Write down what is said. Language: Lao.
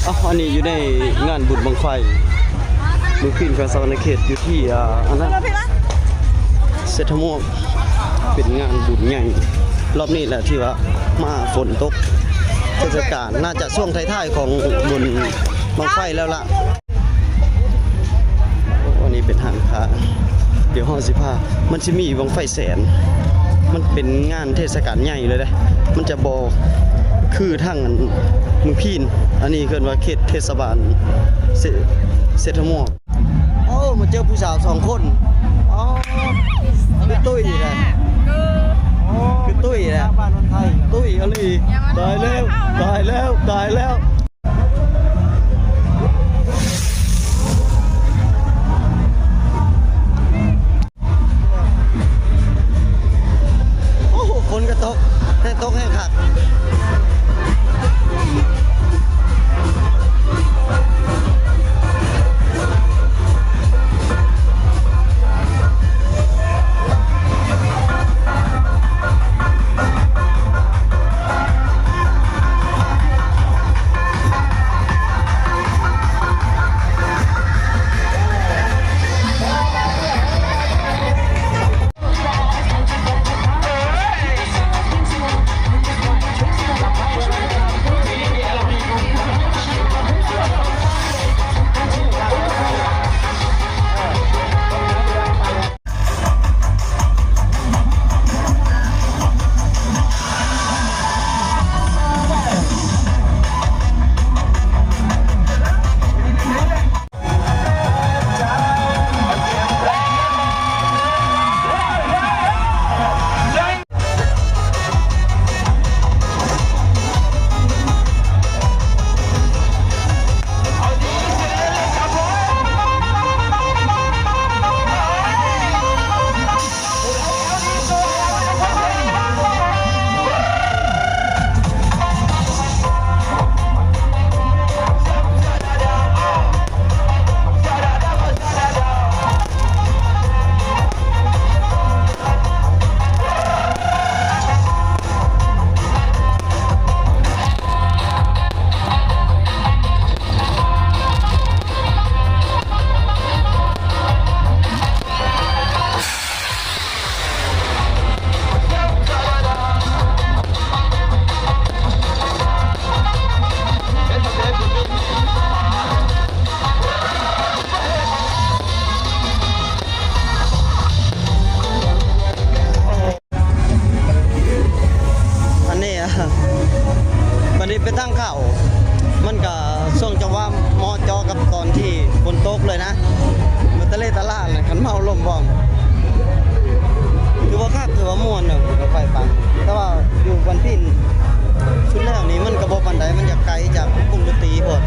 ອັນນີ້ຢູ່ໃນງານບຸນບັ້ງໄຟເມືອງພີນ ແຂວງສະຫວັນນະເຂດ ຢູ່ທີ່ ອ່າ ອັນນັ້ນ ເສດຖະໝວກ ເປັນງານບຸນໃຫຍ່ ລອບນີ້ແຫຼະທີ່ວ່າມາຝົນຕົກ ເທດສະການ ໜ້າຈະຊ່ວງທ້າຍໆຂອງບຸນບັ້ງໄຟແລ້ວລະ. ໂອ້ ອັນນີ້ເປັນຮ້ານຄ້າ ດຽວເຮົາຊິພາ ມັນຊິມີບັ້ງໄຟແສນ ມັນເປັນງານເທດສະການໃຫຍ່ເລີຍເດ້ ມັນຈະບໍ່ຄືທາງອັນເມືອງພີນ ອັນນີ້ເອີ້ນວ່າເຂດເທດສະບານເສ ເສດຖະໝວກ. ໂອ້ ມາເຈີຜູ້ສາວສອງຄົນ ອໍ ຄືຕຸ້ຍແຫຼະ ຄືຕຸ້ຍແຫຼະ ຕຸ້ຍອີ່ຫຼີ ຕາຍແລ້ວ ຕາຍແລ້ວ ຕາຍແລ້ວ. ໂອ້ໂຫ ຝົນກະຕົກ ແຮງຕົກແຮງຄັກ. ອັນນີ້ ບັດນີ້ເປັນທາງເຂົ້າ ມັນກະຊ່ວງຈັງຫວະເໝາະເຈາະກັບຕອນທີ່ຝົນຕົກເລີຍນະ ມັນຕະເລຕະຫຼານ ຄັນເມົາລົມພ້ອມ ຖືວ່າຄັກ ຖືວ່າມ່ວນເນາະ ລົດໄຟຟ້າ. ແຕ່ວ່າຢູ່ບ້ານພີນ ສຸດແລ້ວນີ້ມັນກະບໍ່ປານໃດ ມັນຢາກໄກຈາກວົງດົນຕີໂພດ.